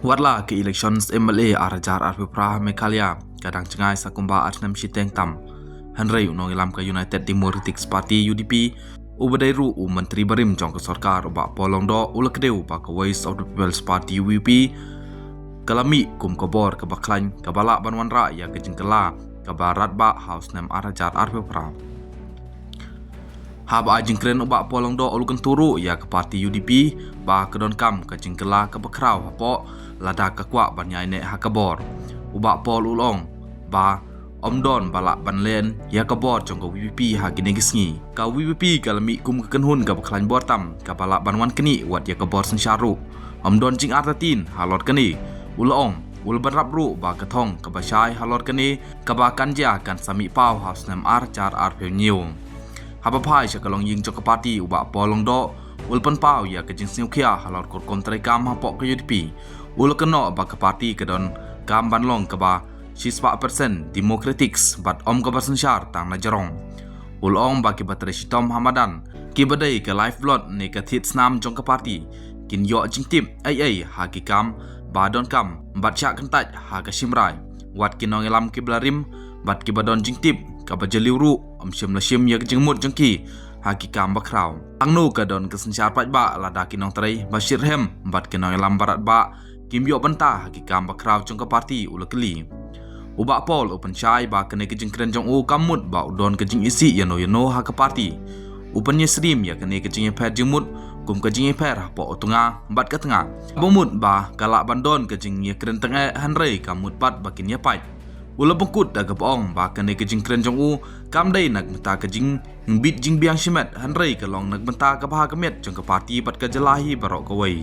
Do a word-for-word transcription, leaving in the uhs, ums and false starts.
Watla ka elections M L A ar hajar arphew phra ha Meghalaya ka dang jngai sa kumba ar snem shiteng tam, hynrei u nongïalam ka United Democratic Party, U D P, uba dei ruh u Myntri barim jong ka sorkar, u Bah Paul Lyngdoh, u la kdew ba ka Voice of the People's Party, V P, ka la mih kum ka bor kaba khlaiñ kaba lah ban wanrah ïa ka jingkylla kaba radbah ha u snem ar hajar arphew phra. Haba ai jingkren, u Bah Paul Lyngdoh u la kyntu ruh ïa ka party U D P ba ka donkam ka jingkylla kaba khraw hapoh lada ka kwah ban ïaineh ha ka bor. U Bah Paul u la ong ba ym don ba lah ban len ïa ka bor jong ka V P P ha kine ki sngi. Ka V P P ka la mih kum ka kynhun kaba khlaiñ bor tam, kaba lah ban wan knieh wat ïa ka bor synshar ruh. Ym don jingartatien halor kane, u la ong. U la bynrap ruh ba ka thong kaba shai halor kane kaba kan jia kan sa mih paw ha u snem ar hajar arphew hynñiew. Haba phai sha ka longïing jong ka party, u Bah Paul Lyngdoh u la pynpaw ïa ka jingsngewkhia halor ka rukom treikam hapoh ka U D P. U la kynnoh ba ka party ka donkam ban long kaba shispah percent democratic bad ym kaba synshar tang na jrong. U la ong ba kiba trei shitom ha madan, kiba dei ka lifeblood ne ka thied snam jong ka party, kin ïoh jingtip ei ei ha ki kam ba donkam bad shah kyntait ha ka shim rai. Wat ki nongïalam kiba la rim bad kiba don jingtip kaba jylliew ruh, ym shym la shim ïa ka jingmut jong ki ha ki kam ba khraw. Hangno ka don ka synshar paidbah lada ki nongtrei ba shitrhem bad ki nongïalam ba radbah kim ïoh bynta ha ki kam ba khraw jong ka party? U la kylli. U Bah Paul u pynshai ba kane ka jingkren jong u kam mut ba u don ka jingisih ïano ïano ha ka party. U pynïasyriem ïa kane ka jingïapher jingmut kum ka jingïapher hapoh u tnga bad ka tnga, ba mut ba ka lah ban don ka jingïakren tyngeh, hynrei kam mut pat ba kin ïapait. U la pynkut da kaba ong ba kane ka jingkren jong u kam dei na ka bynta ka jingbit jingbiang shimet, hynrei ka long na ka bynta ka bha ka miat jong ka party bad ka jylla hi baroh kawei.